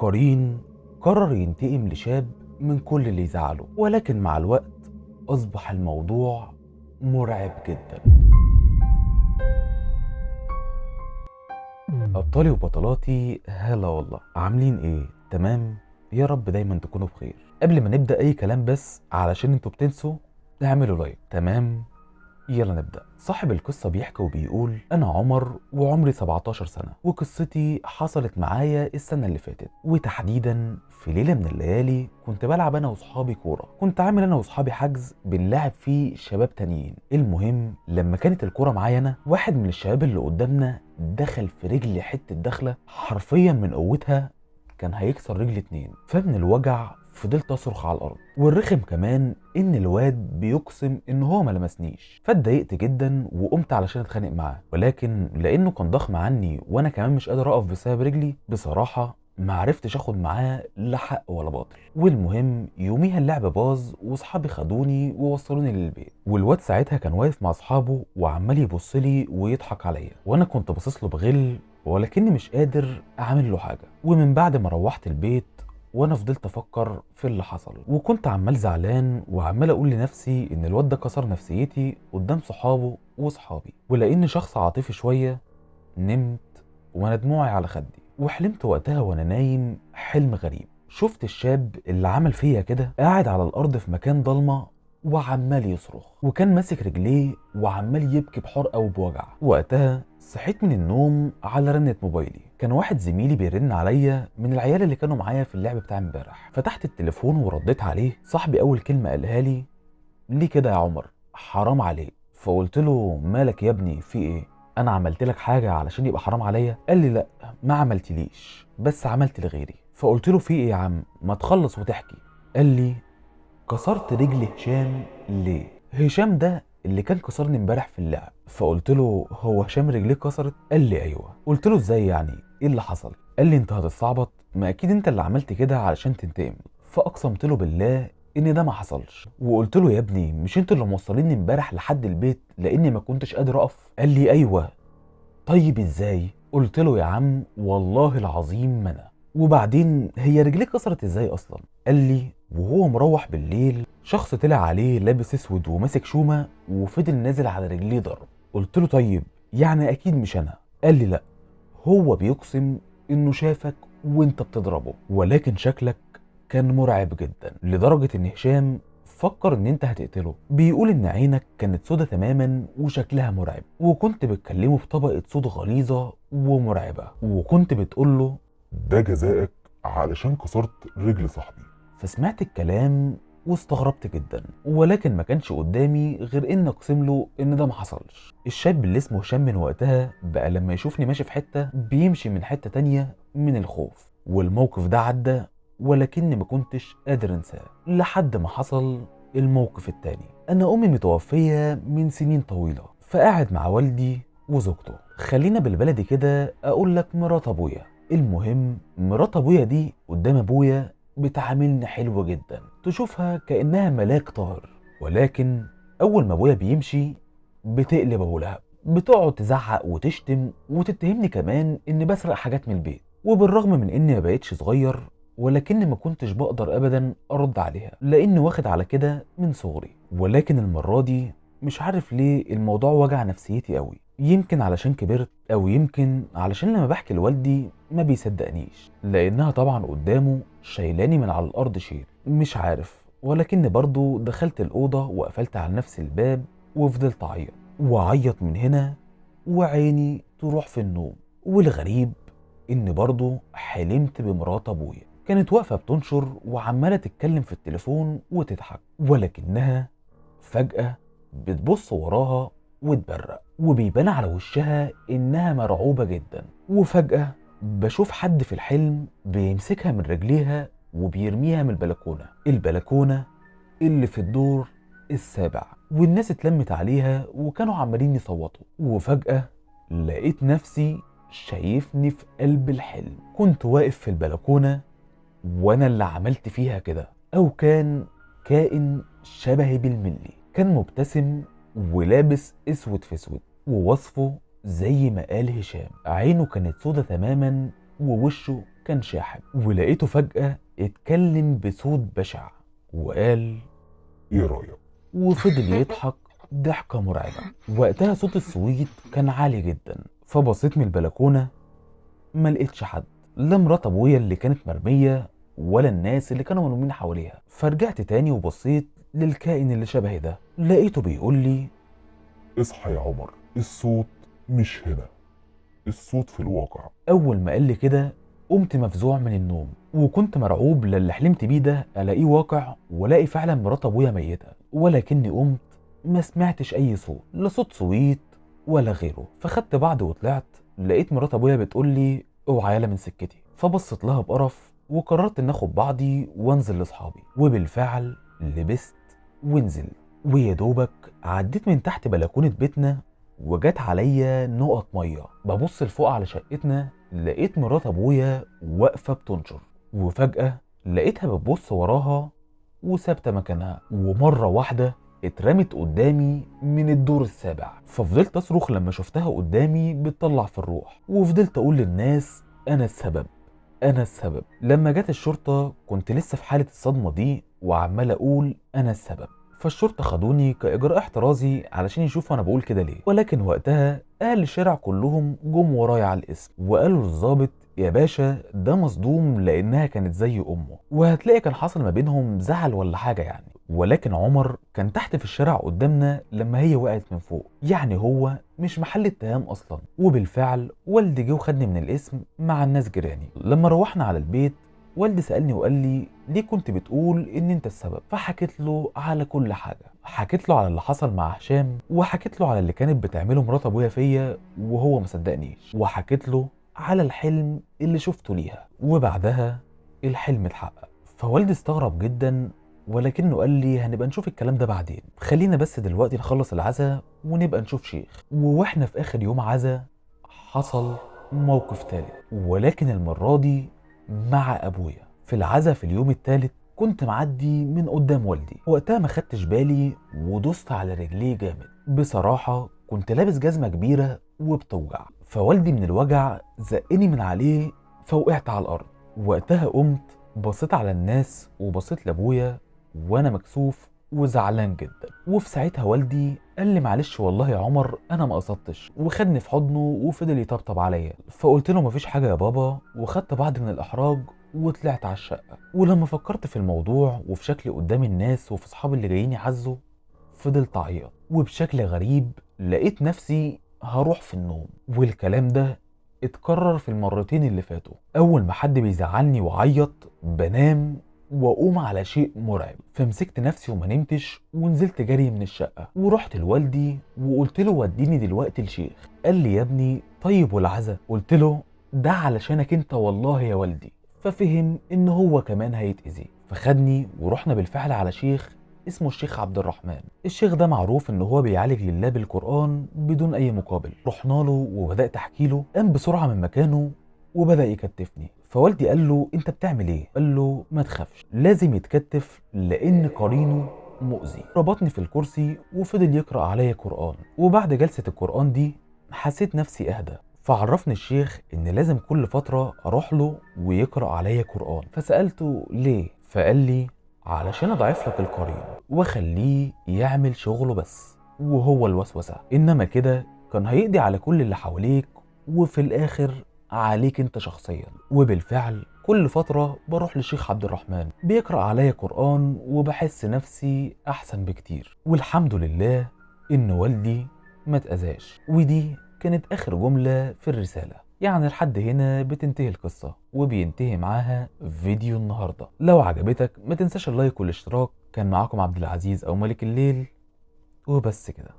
قرين قرر ينتقم لشاب من كل اللي يزعله، ولكن مع الوقت أصبح الموضوع مرعب جدا. أبطالي وبطلاتي، هلا والله، عاملين إيه؟ تمام؟ يا رب دايما تكونوا بخير. قبل ما نبدأ أي كلام بس علشان انتوا بتنسوا اعملوا like، تمام؟ يلا نبدأ. صاحب القصة بيحكي وبيقول: أنا عمر وعمري 17 سنة، وقصتي حصلت معايا السنة اللي فاتت، وتحديدا في ليلة من الليالي كنت بلعب أنا وصحابي كورة. كنت عامل أنا وصحابي حجز بنلعب فيه شباب تانيين. المهم لما كانت الكورة معايا أنا، واحد من الشباب اللي قدامنا دخل في رجلي حتة دخلة حرفيا من قوتها كان هيكسر رجلي 2، فمن الوجع فضلت اصرخ على الارض. والرخم كمان ان الواد بيقسم ان هو ما لمسنيش، فاتضايقت جدا وقمت علشان اتخانق معاه، ولكن لانه كان ضخم عني وانا كمان مش قادر اقف بسبب رجلي، بصراحة ما عرفتش اخد معاه لا حق ولا باطل. والمهم يوميها اللعب باظ واصحابي خدوني ووصلوني للبيت، والواد ساعتها كان واقف مع اصحابه وعمال يبص لي ويضحك عليا، وانا كنت باصص له بغل ولكني مش قادر اعمل له حاجة. ومن بعد ما روحت البيت وانا فضلت افكر في اللي حصل، وكنت عمال زعلان وعمال اقول لنفسي ان الواد ده كسر نفسيتي قدام صحابه وصحابي. ولان شخص عاطفي شوية نمت وانا دموعي على خدي، وحلمت وقتها وانا نايم حلم غريب. شفت الشاب اللي عمل فيا كده قاعد على الارض في مكان ضلمة وعمال يصرخ، وكان ماسك رجليه وعمال يبكي بحرقه وبوجع. وقتها صحيت من النوم على رنة موبايلي، كان واحد زميلي بيرن عليا من العيال اللي كانوا معايا في اللعب بتاع امبارح. فتحت التليفون ورديت عليه. صاحبي اول كلمة قالها لي: ليه كده يا عمر؟ حرام عليك. فقلت له: مالك يا ابني، في ايه؟ انا عملت لك حاجة علشان يبقى حرام عليا؟ قال لي: لا ما عملتليش، بس عملت لغيري. فقلت له: في ايه يا عم؟ ما تخلص وتحكي. قال لي: كسرت رجل هشام. ليه؟ هشام ده اللي كان كسرني امبارح في اللعب. فقلت له: هو هشام رجليه كسرت؟ قال لي: ايوه. قلت له: ازاي يعني؟ ايه اللي حصل؟ قال لي: انت هتستعبط، ما اكيد انت اللي عملت كده علشان تنتقم. فاقسمت له بالله ان ده ما حصلش، وقلت له: يا ابني مش انتوا اللي موصليني امبارح لحد البيت لاني ما كنتش قادر اقف؟ قال لي: ايوه. طيب ازاي؟ قلت له: يا عم والله العظيم ما انا. وبعدين هي رجليه كسرت ازاي اصلا؟ قال لي: وهو مروح بالليل شخص طلع عليه لابس اسود وماسك شومه وفضل نازل على رجليه ضرب. قلت له: طيب يعني اكيد مش انا؟ قال لي: لا، هو بيقسم انه شافك وانت بتضربه، ولكن شكلك كان مرعب جدا لدرجة ان هشام فكر ان انت هتقتله. بيقول ان عينك كانت سودة تماما وشكلها مرعب، وكنت بتكلمه بطبقه صوت غليظة ومرعبه، وكنت بتقوله: ده جزائك علشان كسرت رجل صاحبي. فسمعت الكلام واستغربت جدا، ولكن ما كانش قدامي غير ان اقسم له ان ده ما حصلش. الشاب اللي اسمه هشام من وقتها بقى لما يشوفني ماشي في حتة بيمشي من حتة تانية من الخوف، والموقف ده عدى ولكني ما كنتش قادر انساه لحد ما حصل الموقف التاني. انا امي متوفية من سنين طويلة، فقاعد مع والدي وزوجته، خلينا بالبلدي كده اقول لك مرات ابويا. المهم مرات ابويا دي قدام ابويا بتعاملني حلو جدا، تشوفها كأنها ملاك طاهر، ولكن أول ما أبويا بيمشي بتقلب أبو لهب، بتقعد تزعق وتشتم وتتهمني كمان إني بسرق حاجات من البيت. وبالرغم من إني ما بقتش صغير، ولكن ما كنتش بقدر أبدا أرد عليها لأني واخد على كده من صغري. ولكن المرة دي مش عارف ليه الموضوع وجع نفسيتي قوي، يمكن علشان كبرت، او يمكن علشان لما بحكي لوالدي ما بيصدقنيش، لانها طبعا قدامه شايلاني من على الارض شيل، مش عارف. ولكن برضو دخلت الاوضة وقفلت على نفسي الباب وفضلت اعيط واعيط من هنا وعيني تروح في النوم. والغريب ان برضو حلمت بمرات ابويا، كانت واقفة بتنشر وعماله تتكلم في التليفون وتضحك، ولكنها فجاة بتبص وراها وتبرق، وبيبان على وشها إنها مرعوبة جدا. وفجأة بشوف حد في الحلم بيمسكها من رجليها وبيرميها من البلكونة، البلكونة اللي في الدور السابع، والناس اتلمت عليها وكانوا عمالين يصوتوا. وفجأة لقيت نفسي شايفني في قلب الحلم، كنت واقف في البلكونة وأنا اللي عملت فيها كده، أو كان كائن شبهي بالملي، كان مبتسم ولابس اسود في اسود، ووصفه زي ما قال هشام، عينه كانت سودة تماما ووشه كان شاحب. ولقيته فجأة اتكلم بصوت بشع وقال ايه رأيك؟ وفضل يضحك ضحكة مرعبة. وقتها صوت الصويت كان عالي جدا، فبصيت من البلكونة ما لقيتش حد، لا مرات ابويا اللي كانت مرمية ولا الناس اللي كانوا ملمومين حواليها. فرجعت تاني وبصيت للكائن اللي شبهي ده، لقيته بيقول لي اصحى يا عمر، الصوت مش هنا، الصوت في الواقع. اول ما قال لي كده قمت مفزوع من النوم، وكنت مرعوب للي حلمت بيه ده الاقيه واقع والاقي فعلا مرات ابويا ميتة. ولكني قمت ما سمعتش اي صوت، لا صوت صويت ولا غيره. فخدت بعض وطلعت، لقيت مرات ابويا بتقول لي اوعى يالا من سكتي. فبصت لها بقرف وقررت ان اخد بعضي وانزل لاصحابي، وبالفعل لبست ونزلت. ويا دوبك عديت من تحت بلكونة بيتنا وجت عليا نقط مية. ببص لفوق على شقتنا لقيت مرات ابويا واقفة بتنشر، وفجاة لقيتها بتبص وراها وثابتة مكانها، ومرة واحدة اترمت قدامي من الدور السابع. ففضلت اصرخ لما شفتها قدامي بتطلع في الروح، وفضلت اقول للناس انا السبب انا السبب. لما جت الشرطة كنت لسه في حاله الصدمة دي وعمال اقول انا السبب. فالشرطه خدوني كاجراء احترازي علشان يشوفوا انا بقول كده ليه، ولكن وقتها اهل الشارع كلهم جم ورايا على الاسم وقالوا للظابط يا باشا ده مصدوم لانها كانت زي امه، وهتلاقي كان حصل ما بينهم زعل ولا حاجة يعني. ولكن عمر كان تحت في الشارع قدامنا لما هي وقعت من فوق، يعني هو مش محل اتهام اصلا. وبالفعل والدي جه وخدني من الاسم مع الناس جيراني. لما روحنا على البيت والدي سألني وقال لي ليه كنت بتقول ان انت السبب؟ فحكيت له على كل حاجة، حكيت له على اللي حصل مع هشام، وحكيت له على اللي كانت بتعمله مرات ابويا فيا وهو ما صدقنيش، وحكيت له على الحلم اللي شفته ليها. وبعدها الحلم اتحقق. فوالدي استغرب جدا، ولكنه قال لي هنبقى نشوف الكلام ده بعدين، خلينا بس دلوقتي نخلص العزاء ونبقى نشوف شيخ. واحنا في اخر يوم عزاء حصل موقف تالت، ولكن المرة دي مع ابويا. في العزاء في اليوم التالت كنت معدي من قدام والدي، وقتها ما خدتش بالي ودوست على رجليه جامد. بصراحة كنت لابس جزمة كبيرة وبتوجع، فوالدي من الوجع زقني من عليه فوقعت على الارض. وقتها قمت بصيت على الناس وبصيت لابويا وانا مكسوف وزعلان جدا. وفي ساعتها والدي قال لي معلش والله يا عمر انا ما قصدتش، وخدني في حضنه وفضل يطبطب عليا. فقلت له مفيش حاجة يا بابا، وخدت بعض من الاحراج وطلعت على الشقة. ولما فكرت في الموضوع وفي شكلي قدام الناس وفي اصحابي اللي جايين يعزوا فضلت اعيط، وبشكل غريب لقيت نفسي هروح في النوم. والكلام ده اتكرر في المرتين اللي فاتوا، اول ما حد بيزعلني وعيط بنام واقوم على شيء مرعب. فمسكت نفسي وما نمتش ونزلت جري من الشقة ورحت لوالدي وقلت له وديني دلوقتي لشيخ. قال لي يا ابني طيب والعزا؟ قلت له ده علشانك انت والله يا والدي. ففهم ان هو كمان هيتأذي، فخدني ورحنا بالفعل على شيخ اسمه الشيخ عبد الرحمن. الشيخ ده معروف ان هو بيعالج لله بالقرآن بدون اي مقابل. رحنا له وبدأت احكي له، قام بسرعة من مكانه وبدأ يكتفني. فوالدي قال له انت بتعمل ايه؟ قال له ما تخافش لازم يتكتف لان قرينه مؤذي. ربطني في الكرسي وفضل يقرأ عليا قرآن. وبعد جلسة القرآن دي حسيت نفسي اهدى. فعرفني الشيخ ان لازم كل فترة اروح له ويقرأ عليا قرآن. فسألته ليه؟ فقال لي علشان اضعف لك القرين واخليه يعمل شغله بس وهو الوسوسة، انما كده كان هيقضي على كل اللي حواليك وفي الاخر عليك انت شخصيا. وبالفعل كل فترة بروح للشيخ عبد الرحمن بيقرأ عليا قرآن وبحس نفسي احسن بكتير. والحمد لله ان والدي ما اتأذاش. ودي كانت اخر جملة في الرسالة. يعني لحد هنا بتنتهي القصة وبينتهي معاها فيديو النهاردة. لو عجبتك ما تنساش اللايك والاشتراك. كان معاكم عبد العزيز او ملك الليل، وبس كده.